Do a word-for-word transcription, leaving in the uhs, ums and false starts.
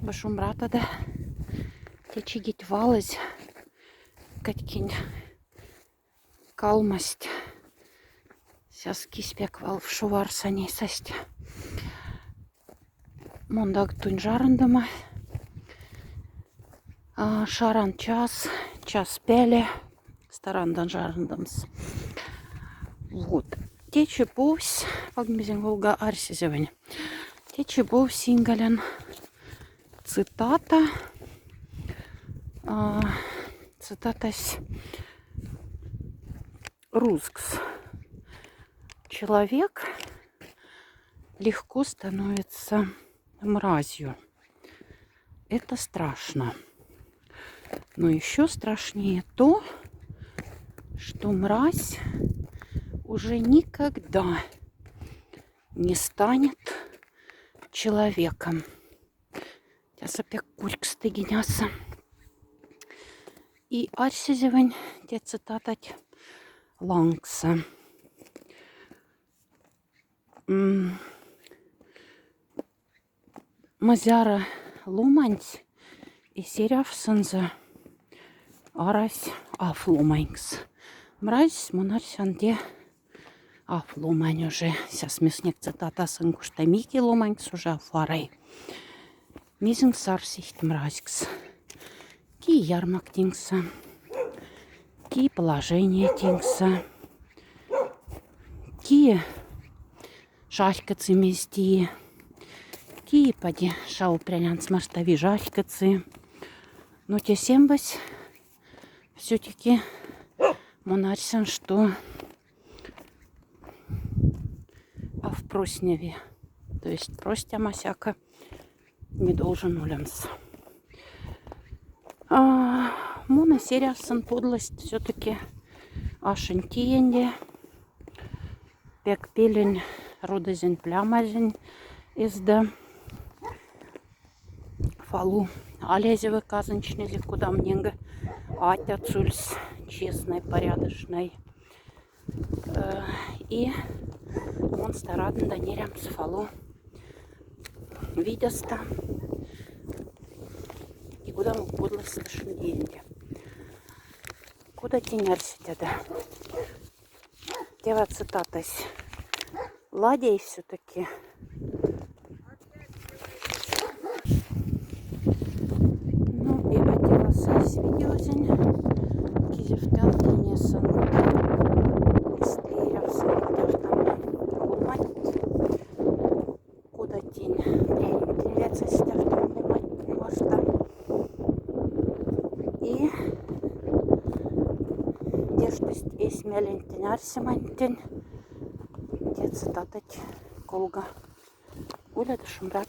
Ба шумбра тада. Течи гить валось кадь кинь калмасть. Сяс кис пяк вал в шувар санясасть. Мон даг тунь жарандома. А, шаран час, час пяле. Старандан жарандомс. Вот. Течи повсь, пагмезень волга арсезевань. Течи повсь ингалян цитата. А, цитатась рузкс. Человек легко становится мразью. Это страшно. Но ещё страшнее то, что мразь уже никогда не станет человеком. Тяса пяк курьксты гиняса. И арсезевань те цитатать лангса. М, мзяра ломаньсь и серявсонза арась аф ломанькс. Мразь, мон арсян, те аф ломань уже. Сяс мяснек цитатасын кушта мики ломанькс уже аф арай. Мезень сарсихть мразькс. Ки ярмак тинкса, ки положение тинкса, ки шарькацы мезди, ки поди шау прянянц маштави жарькацы. Но те сембась всё-таки мон арсян, что аф просневи. То есть простяма сяка не должен улемс. А, муна серявсан подлость всё-таки ашень тиенде. Пяк пелень родазень плямазень эзда. Фалу алязевы казанчнезик, кудам ненге атя цульс честной, порядочной. Э, и мон старадында нерямс фалу видяста и кудам подлость ташенденде. Куда тень арсетяда? Тева цитатась ладей всё-таки. Ну и отделасась видеозень. Кизефтян тенесан. Истлеявсан тяфтама. Куда тень пряник тень вяцась тяфтама. И тештость эсь мялентень арсемантень. Те цитатать колга. Уледа шумбрат.